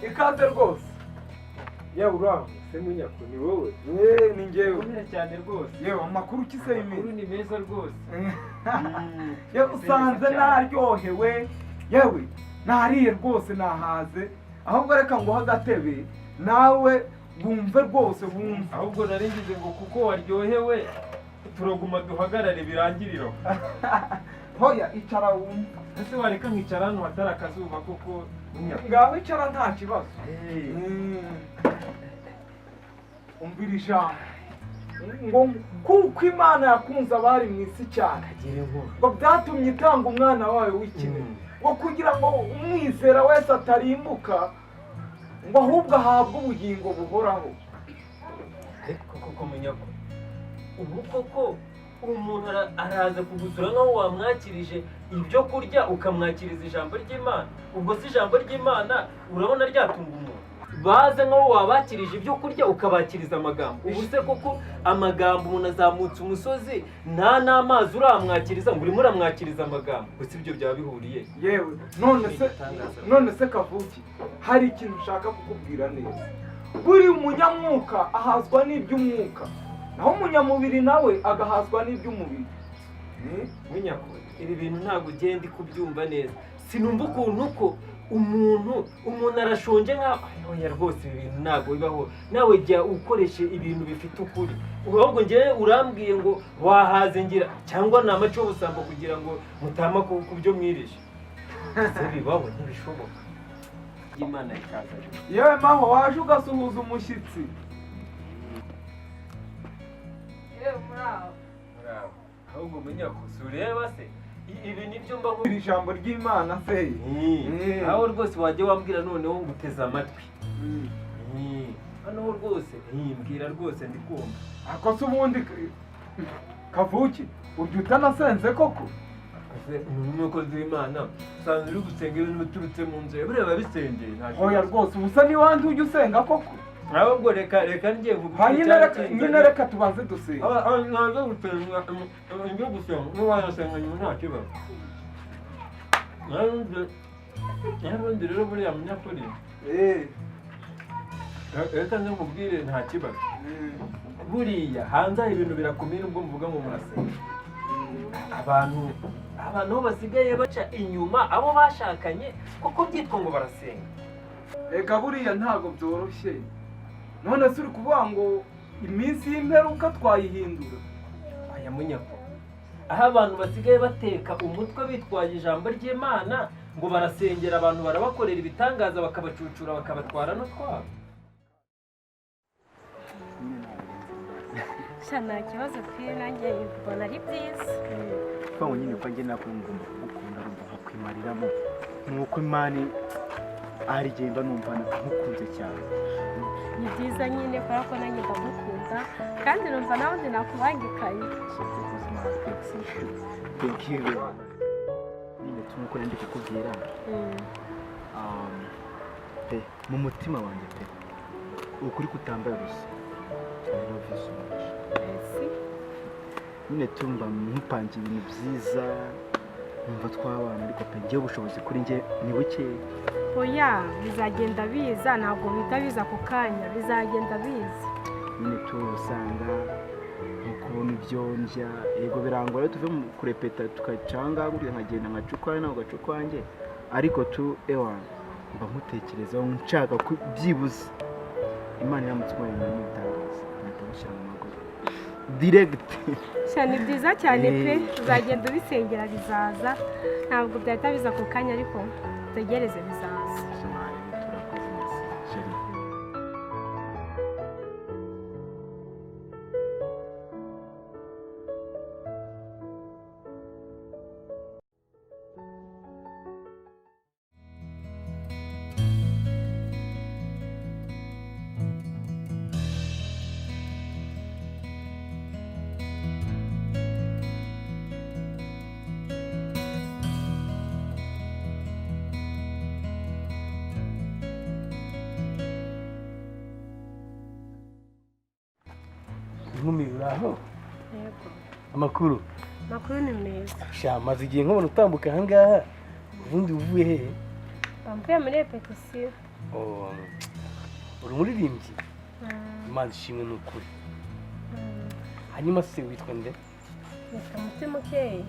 Ikaze rwose. Yewe, uraho se Munyako, ni wowe? Eh, ni njyewe. Ukomeye cyane rwose. Yewe, amakuru ki se? Amakuru Iminsi ni meza rwose. Yewe, usanze naryohewe, yewe nariye rwose, nahaze. Ahubwo reka nguhe agatebe nawe wumve rwose, wumve. Ahubwo nari ngize ngo kuko waryohewe turaguma duhagarare birangiriro. Hoya, icara wumve. Ese wareka nkicara hano hatari akazuba koko, Munyako? Ngaho icara, nta kibazo. Umvira ijambo ngo: "Kuko Imana yakunze abari mu isi cyane, Kagire inkuru. ngo byatumye itanga umwana wayo w'ikinege, ngo kugira ngo umwizera wese atarimbuka, ngo ahubwo ahabwe ubugingo buhoraho." Ariko koko Munyako, ubu koko umuntu araza kugusura nk'aho wamwakirije ibyo kurya, ukamwakiriza ijambo ry'Imana. Ubwo si ijambo ry'Imana urabona ryatunga umuntu? Baze nk'aho wabakirije ibyo kurya, ukabakiriza amagambo. Ubu se koko amagambo, umuntu azamutse umusozi nta n'amazi uramwakiriza, ngo urimo uramwakiriza amagambo? Gusa ibyo byaba bihuriye? Yewe, none se Igitangaza. None se Kavuki, hari ikintu ushaka kukubwira neza. Buri umunyamwuka ahazwa n'iby'umwuka, naho umunyamubiri nawe agahazwa n'iby'umubiri. Munyako, ibi bintu ntabwo ugenda kubyumva neza. Sinumva ukuntu ko umuntu arashonje nkaho. Oya rwose, ibi bintu ntabwo bibaho. Nawe jya ukoresha ibintu bifite ukuri. Ahubwo njyewe urambwiye ngo wahaze, ngira cyangwa ni amaco y'ubusambo kugira ngo mutama ku byo mwirije. Ese bibaho? Ntibishoboka. Imana ikaza. Yewe maho, waje ugasuhuza umushyitsi. Yewe, muraho. Muraho. Ahubwo Munyako, si ureba se, ibi nibyo mba Iri jambo ry'Imana se? Aho rwose wajya wambwira, noneho nguteze amatwi. Hano ho rwose mbwira rwose, ndi kumva. Ako se ubundi Kavuki, urya utanasenze koko? Ese umukozi w'Imana usanzwe uri gusenga ibintu biturutse mu nzu yawe, buriya bisengeye nta Hoya kibazo. rwose, ubusa niwandi ujya usenga koko? Ahubwo reka ngiye vuga. Ha nyine, reka nyine, reka tubanze dusenga. Ntabwo gusenga, njye gusenga n'uwanasenga nyuma nta kibazo. Narundi rero, buriya munyakuri, reka nze nkubwire, nta kibazo. Buriya hanze aha ibintu birakomeye. Nubwo muvuga ngo murasenga, abantu bo basigaye baca inyuma abo bashakanye kuko byitwa ngo barasenga. Reka, buriya ntabwo byoroshye. None se uri kuvuga ngo iminsi y'imperuka twayihindura? Aya Munyako, aho abantu basigaye bateka umutwe bitwaje ijambo ry'Imana ngo barasengera abantu, barabakorera ibitangaza, bakabacucura, bakabatwara n'utwabo. Sha, nta kibazo pe, nanjye mbona ari byiza. Kuvuga ngo nyine ko njye nako ngomba kugukunda, ngomba nkakwimariramo, ni uko Imana ari igenda numva nkukunze cyane. Ni byiza nyine, kubera ko nanjye ndagukunda kandi numva nawe undi nakubangikanye. Thank you. Nyine nk'uko ndi kukubwira, pe mu mutima wanjye pe, ukuri kutambaye ubusa, I love you so much. Merci. Nyine tumba nkupangiye ibintu byiza, numva twabana, ariko pe njyewe ubushobozi kuri njye ni bukeya. Oya, bizagenda biza, ntabwo bihita biza ako kanya, bizagenda biza. Nyine tu usanga nko kubona ibyo ndya, yego birangora, iyo tuve mu kurepeta tukacanga gutya, nkagenda nkaca ukwawe nawe ugaca ukwanjye, ariko tu ewa mba nkutekerezaho, nshaka ko byibuze Imana iramutse imuhaye n'ibitangaza nkahita mushyira mu maguru direct. Sha, ni byiza cyane pe. Uzagenda ubisengera bizaza, ntabwo byahita biza ako kanya, ariko utegereze bizaza. Turakoze, merci chérie. Inkumi, uraho? Yego. Amakuru? Amakuru ni meza. Sha, maze igihe nkubona utambuka ahangaha. Ubundi uvuye hehe? Mvuye muri repetisiyo. Oh, uri umuririmbyi? Imana ishimwe ni ukuri. Hanyuma se witwa nde? Nitwa Mutima Ukeye.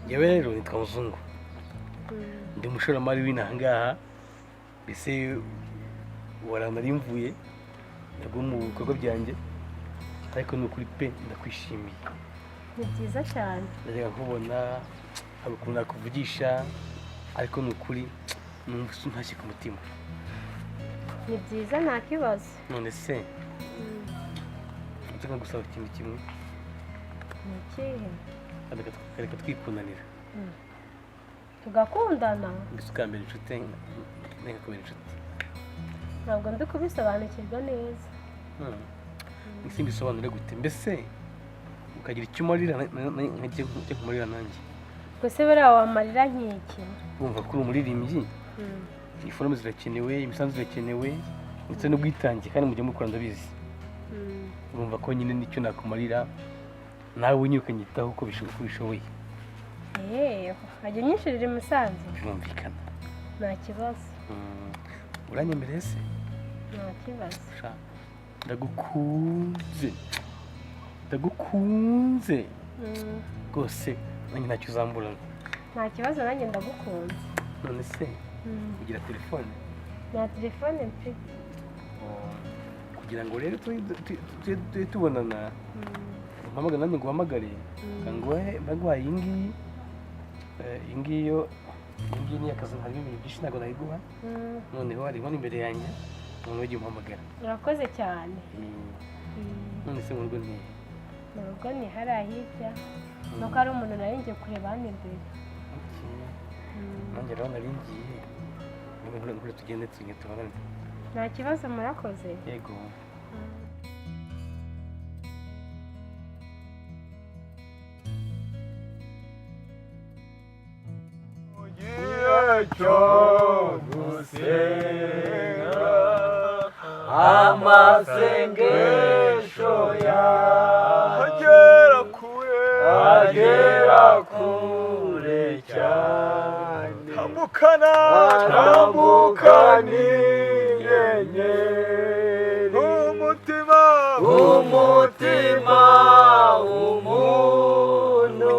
Njyewe rero nitwa Muzungu, ndi umushoramari w'inaha ngaha. Mbese waranari mvuye nabwo mu bikorwa byanjye, ariko ni ukuri pe, ndakwishimiye. Ni byiza cyane. Ndajyaga nkubona, hari ukuntu nakuvugisha, ariko ni ukuri numva ntashye ku mutima. Ni byiza, nta kibazo. None se nshaka gusaba ikintu kimwe. Ni ikihe? Reka twikundanira. Tugakundana? Mbese ukambera inshuti, nkakubera inshuti. Ntabwo ndi kubisobanukirwa neza. Ese mbisobanure gute? Mbese ukagira icyo umarira, nkajya nkumarira nanjye. Gusa buriya wamarira nk'iki? Wumva ko uri umuririmbyi, iforume zirakenewe, imisanzu irakenewe, ndetse n'ubwitange, kandi mujya mukora ndabizi. Urumva ko nyine nicyo nakumarira, nawe nyine ukanyitaho uko ubishoboye. Wajya unyishyurira imisanzu? Birumvikana. Nta kibazo. Uranyemereye se? Nta kibazo. Ndagukunze, ndagukunze rwose, nanjye ntacyo uzamburana. Nta kibazo, nanjye ndagukunze. None se ugira telefone? Nta telefone mfite. Kugira ngo rero tujye tubonana, umpamagare nanjye nguhamagare, mbaguhaye iyi ngiyi. Iyi ngiyi yo, iyi ngiyi ni akazi, harimo ibintu byinshi ntabwo nayiguha. Noneho harimo n'imbere yanjye, noneho ujye umuhamagara. Urakoze cyane. None se mu rugo ni? Mu rugo ni hariya hirya, nuko hari umuntu nari ngiye kureba hano imbere. Nanjye rero nari ngiye, nkure tugende tubonane. Nta kibazo, murakoze. Yego. Gusenga amasengesho agera kure, agera kure cyane, tambukana, tambukana inyenyeri, umutima, umutima umuntu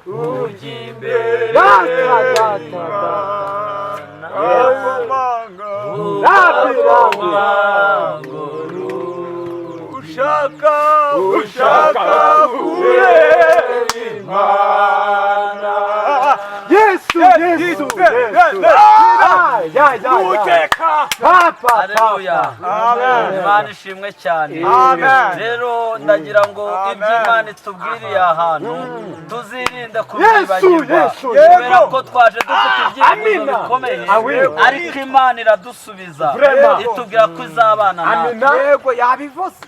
ujya imbere, ushaka, ushaka kureba Imana. Yesu, Yesu, Yesu. Uwiteka. Papa. Haleluya. Imana ishimwe cyane. Amen. Rero ndagira ngo ibyo Imana itubwiriye ahantu tuzirinde kubyibagirwa, kubera ko twaje dufite ibyifuzo bikomeye, ariko Imana iradusubiza itubwira ko izabana natwe. Yego, yabivuze,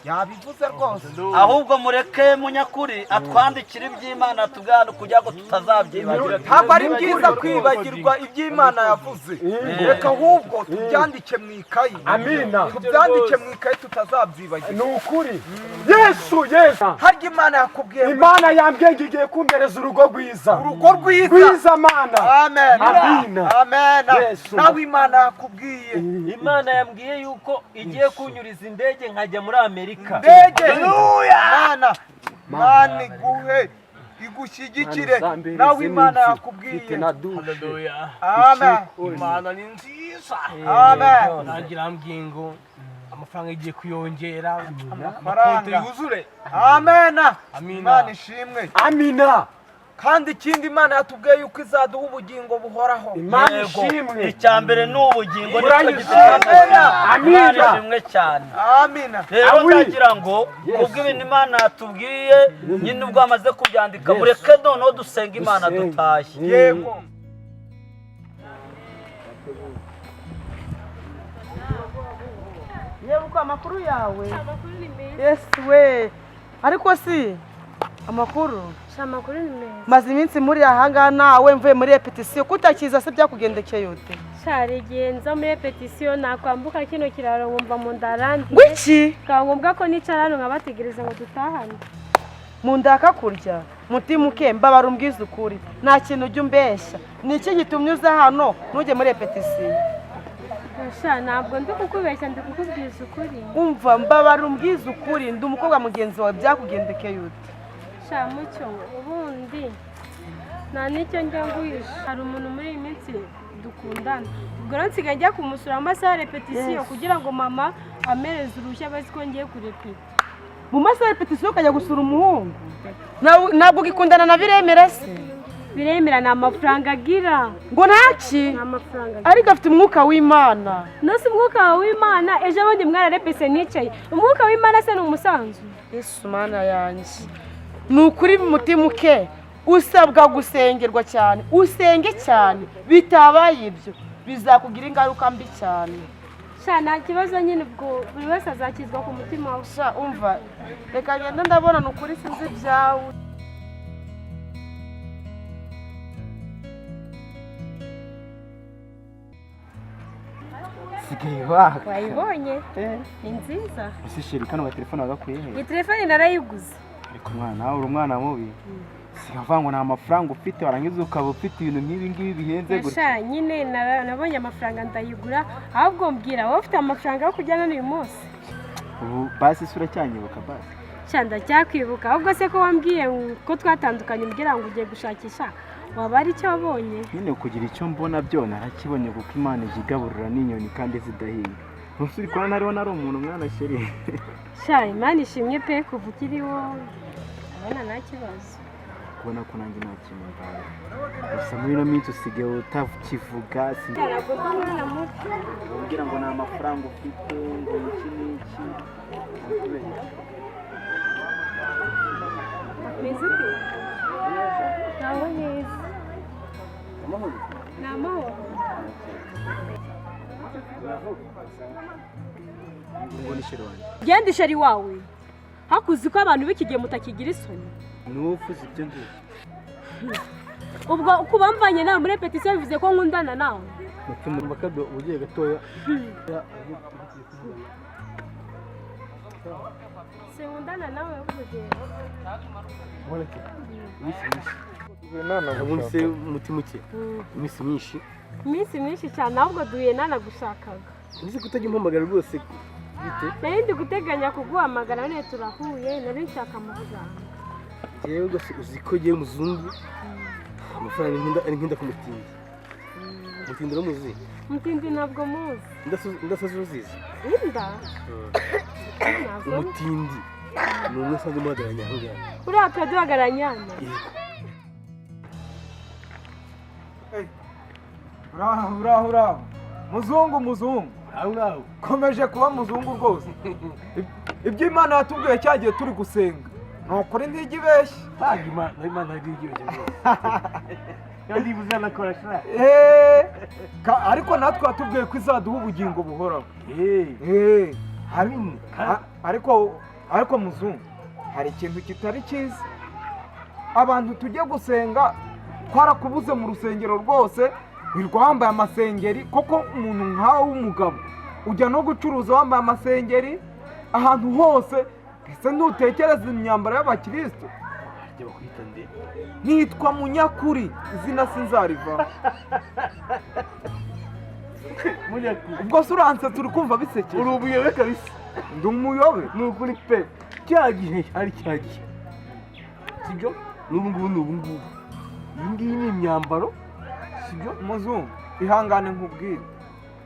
yabivuze rwose. Ahubwo mureke munyakuri atwandikira iby'Imana tubwira kugira ngo tutazabyibagirwa. Ntabwo ari byiza kwibagirwa iby'Imana yavuze, reka ahubwo tubyandike mu ikayi. Amina. Tubyandike mu ikayi tutazabyibagirwa. Ni ukuri. Yesu, Yesu. Harya Imana yakubwiye? Imana yambwiye ngo igiye kumpereza urugo rwiza. Urugo rwiza. Rwiza, Mana. Amen. Amina. Amen. Yesu. Nawe Imana yakubwiye? Imana yambwiye yuko igiye kunyuriza indege nkajya muri Amerika. Indege. Mana, Mana iguhe, igushyigikire. Nawe Imana yakubwiye? Amen. Imana ni nziza. Amen. Nanjye irambwiye ngo amafaranga igiye kuyongera, Amafaranga yuzure. Amen. Amina. Imana ishimwe. Amina. Kandi ikindi, Imana yatubwiye yuko izaduha ubugingo buhoraho. Imana ishimwe. Icya mbere ni ubugingo, nicyo Urayishimye. gitanga. Amina. Imana ishimwe cyane. Amina. Rero Awi. ndagira ngo kubw'ibintu Imana yatubwiye nyine ubwo amaze kubyandika, mureke noneho dusenga Imana dutashye. Yego. Yewe, uko amakuru yawe? Amakuru ni meza. Yesu we, ariko si amakuru? Sha, amakuru ni meza. Maze iminsi muri ahangaha, nawe mvuye muri repetisiyo, kutakiza se byakugendekeye ute? Sha, hari igihe nza muri repetisiyo, nakwambuka kino kiraro nkumva mu nda harandiye. Ngwiki? Bikaba ngombwa ko nicara hano nkabategereza ngo dutahane. Mu nda hakakurya? Mutima uke, mbabara umbwize ukuri, nta kintu ujya umbeshya. Ni iki gitumye uza hano ntujye muri repetisiyo? Sha, ntabwo ndi kukubeshya, ndi kukubwiza ukuri. Umva, mbabara umbwize ukuri, ndi umukobwa mugenzi wawe, byakugendekeye ute? Sha Mucyo, ubundi nta n'icyo njya nguhisha. Hari umuntu muri iyi minsi dukundana, ubwo rero nsigaye njya kumusura amasaha ya repetisiyo kugira ngo mama amereze uruhushya abazi ko ngiye kurepeta. Mu masaha ya repetisiyo ukajya gusura umuhungu? Ntabwo ugikundana na Biremera se? Biremera ni amafaranga agira. Ngo ntaki? Ni amafaranga agira. Ariko afite umwuka w'Imana. Nose umwuka w'Imana, ejo bundi mwararepese nicaye. Umwuka w'Imana se ni umusanzu? Yesu Mana yanjye, ni ukuri mutima uke, usabwa gusengerwa cyane, usenge cyane, bitabaye ibyo bizakugira ingaruka mbi cyane. Sha nta kibazo nyine, ubwo buri wese azakizwa ku mutima we. Sha umva, reka ngende, ndabona ni ukuri sinzi ibyawe. Sigaye waka. Wayibonye? Ni nziza. Ese chéri, kano gatelefone wagakuye he? Iyi telefone narayiguze. Ariko mwana, nawe uri umwana mubi. Sigavuga ngo nta mafaranga ufite, warangiza ukaba ufite ibintu nk'ibi ngibi bihenze gutya. Sha nyine nabonye amafaranga ndayigura. Ahubwo mbwira, wowe ufite amafaranga yo kujyana n'uyu munsi? Ubu basi se uracyanyibuka basi? Sha ndacyakwibuka. Ahubwo se ko wambwiye ko twatandukanye umbwira ngo ugiye gushakisha, waba ari icyo wabonye? Nyine kugira icyo mbona byo narakibonye, kuko Imana ijya igaburira n'inyoni kandi zidahinga. Ntusi uri kubona nariho nari umuntu mwana chéri. Sha Imana ishimwe pe, kuva ukiriho ndabona nta kibazo. Kubona ko nanjye nta kintu mbaye. Gusa muri ino minsi usigaye utakivuga, Ntabwo ndi umwana muto. umbwira ngo nta mafaranga ufite, ngo iki n'iki. Meze ute? Ntaho neza. Ni amahoro. Ngo ni chéri wanjye. Genda chéri wawe. Hakuzi ko abantu b'iki gihe mutakigira isoni. Ni wowe ufuze ibyo ngibyo. Ubwo kuba mvanye nawe muri repetisiyo bivuze ko nkundana nawe? Mutima makado ugiye gatoya. Sinkundana nawe ubwo. Iminsi myinshi. Ubundi se umutima uke? Iminsi myinshi. Iminsi myinshi cyane, ahubwo duhuye nanagushakaga. Nzi ko utajya umpamagara rwose bite? Nari ndi guteganya kuguhamagara none turahuye, nari nshaka amafaranga. Njyewe rwose uzi ko ngiye muzungu, amafaranga ari nkunda ku mutindi. Mutindi uramuzi? Mutindi ntabwo muzi. Indasazi urazizi? Inda? Umutindi ni umwe usanzwe muhagararanye aho ngaho. Uriya tuba duhagararanye hano? Yego. Uraho uraho uraho. Muzungu muzungu. Aho ngaho. Komeje kuba muzungu rwose. Ibyo Imana yatubwiye cyagiye turi gusenga. Ni ukuri ntijya ibeshya. Ntabwo Imana ntabwo ijya ibeshya rwose. Kandi ibuze anakora sha. Ariko natwe yatubwiye ko izaduha ubugingo buhoraho. Ariko muzungu, hari ikintu kitari cyiza. Abantu tujye gusenga twarakubuze mu rusengero rwose, wirirwa wambaye amasengeri. Koko umuntu nkawe w'umugabo ujya no gucuruza wambaye amasengeri ahantu hose, ese ntutekereza imyambaro y'abakristo? Nitwa Munyakuri, izina sinzarivaho. Ubwo se uranse turi kumva bisekeje. Uri umuyobe kabisa. Ndi umuyobe? Ni ukuri pe. Cya gihe ari cya gihe. Sibyo? N'ubu ngubu ni ubu ngubu. Iyi ngiyi ni imyambaro, sibyo? Muzungu, ihangane nkubwire.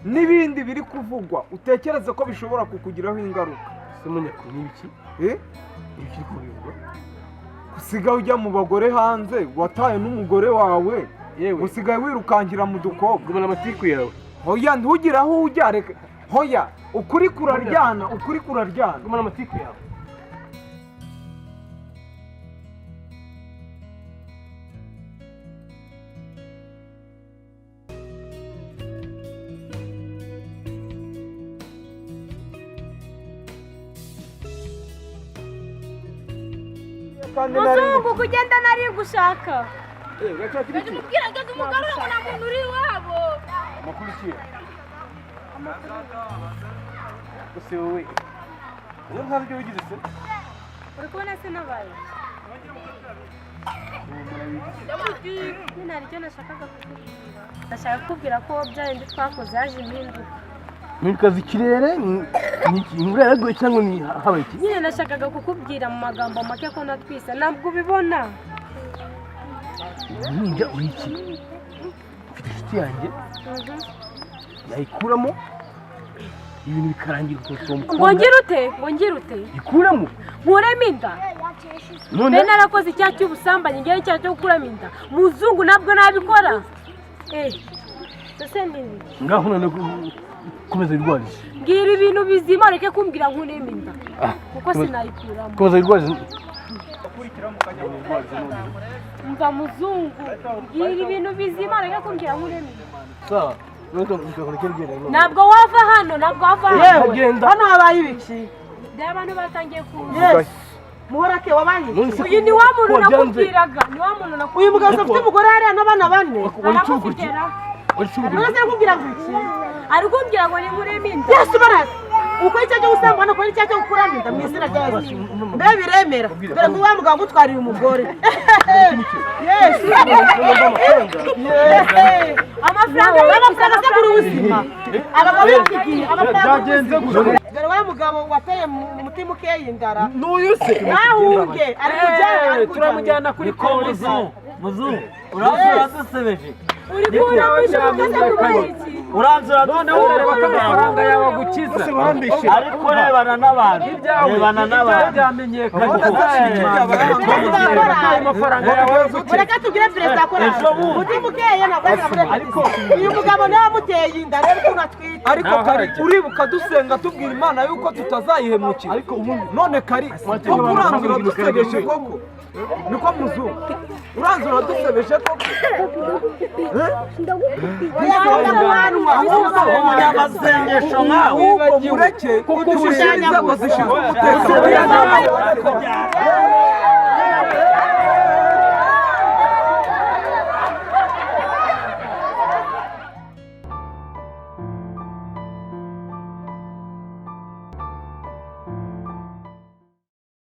N'ibindi biri kuvugwa utekereze ko bishobora kukugiraho ingaruka. Se Munyakuri ni ibiki? Ibiki uri kubivuga? Usigaye ujya mu bagore hanze, wataye n'umugore wawe. Yewe. Usigaye wirukankira mu dukobwa. Gumana amatiku yawe. Hoya ntugire aho ujya, reka. Hoya, ukuri kuraryana, ukuri kuraryana. Gumana amatiku yawe. Muzungu, kugenda nari gushaka. Ndamubwira ngo umugarura ngo nta muntu uri iwabo. Amakuru ki? Ese wowe, niyo ntabyo wigize se? Uri kubona se nabaye? Nyine hari icyo nashakaga kukubwira. Ndashaka kukubwira ko bya bindi twakoze haje impinduka. Impinduka z'ikirere ni iki? Imvura yaraguye cyangwa ni habaye iki? Nyine nashakaga kukubwira mu magambo make ko natwise, ntabwo ubibona. Uruhinja uri iki? Mfite inshuti yanjye yayikuramo ibintu bikarangira ukuntu uwo Ngo mukobwa ngire ute? Ngo ngire ute? Ikuramo. Nkuremo inda? None Mbe narakoze icyaha cy'ubusambanyi, ngewe icyaha cyo gukuramo inda, muzungu ntabwo nabikora. Ese ni ibiki? Ngaho none komeza wirwarize. Mbwira ibintu bizima, ureke kumbwira nkuremo inda kuko sinayikuramo. Komeza wirwarize. Mva muzungu, mbwira ibintu bizima, ureke kumbwira nkuremo inda. Sawa, none tukakora genda none. Ntabwo wava hano, ntabwo wava hano. Yewe, Agenda. hano habaye ibiki? Dore abantu batangiye kuza. Yesu muhorake, wabaye iki? None se Uyu ni wa muntu ko byanze? nakubwiraga, ni wa muntu nakubwiraga. Uyu mugabo afite umugore hariya n'abana bane. Aramufitera. None se arakubwira ngo iki? Ari kumbwira ngo ninkuremo inda. Yesu baraka, uko icyaha cyo gusambana, ukora icyaha cyo gukuramo inda mu izina rya Yesu, mbe biremera. Dore ngo wa mugabo ngutwariye umugore. Yesu. Amafaranga. Amafaranga asegura ubuzima, abagabo bafitiye amafaranga. Byagenze gute? Dore wa mugabo wateye mu mutima ukeye indara. N'uyu se? Ntahunge, ari kujya, ari kujya. Turamujyana kuri Niko polisi. muzungu, muzungu, uranze uradusebeje. Uri kuramo inda kuko iki? Uranze. Noneho urareba ko amafaranga yawe agukiza. Ariko rebana n'abantu, Ibyawe rebana ibyawe n'abantu. byamenyekanye. Perezida. Ayo mafaranga yawe agukiza. Mureke tubwire perezida ko Ejo bundi. mutima ukeye ntabwo ari. Uyu mugabo niwe wamuteye inda, rero ukuntu atwite. Ariko kari uribuka dusenga tubwira Imana yuko tutazayihemukira? Ariko ubundi None kari koko uranze uradusebeje koko, niko muzungu, uranze uradusebeje koko. Umunyamasengesho nkawe. Ahubwo mureke kudushyira inzego zishinzwe umutekano.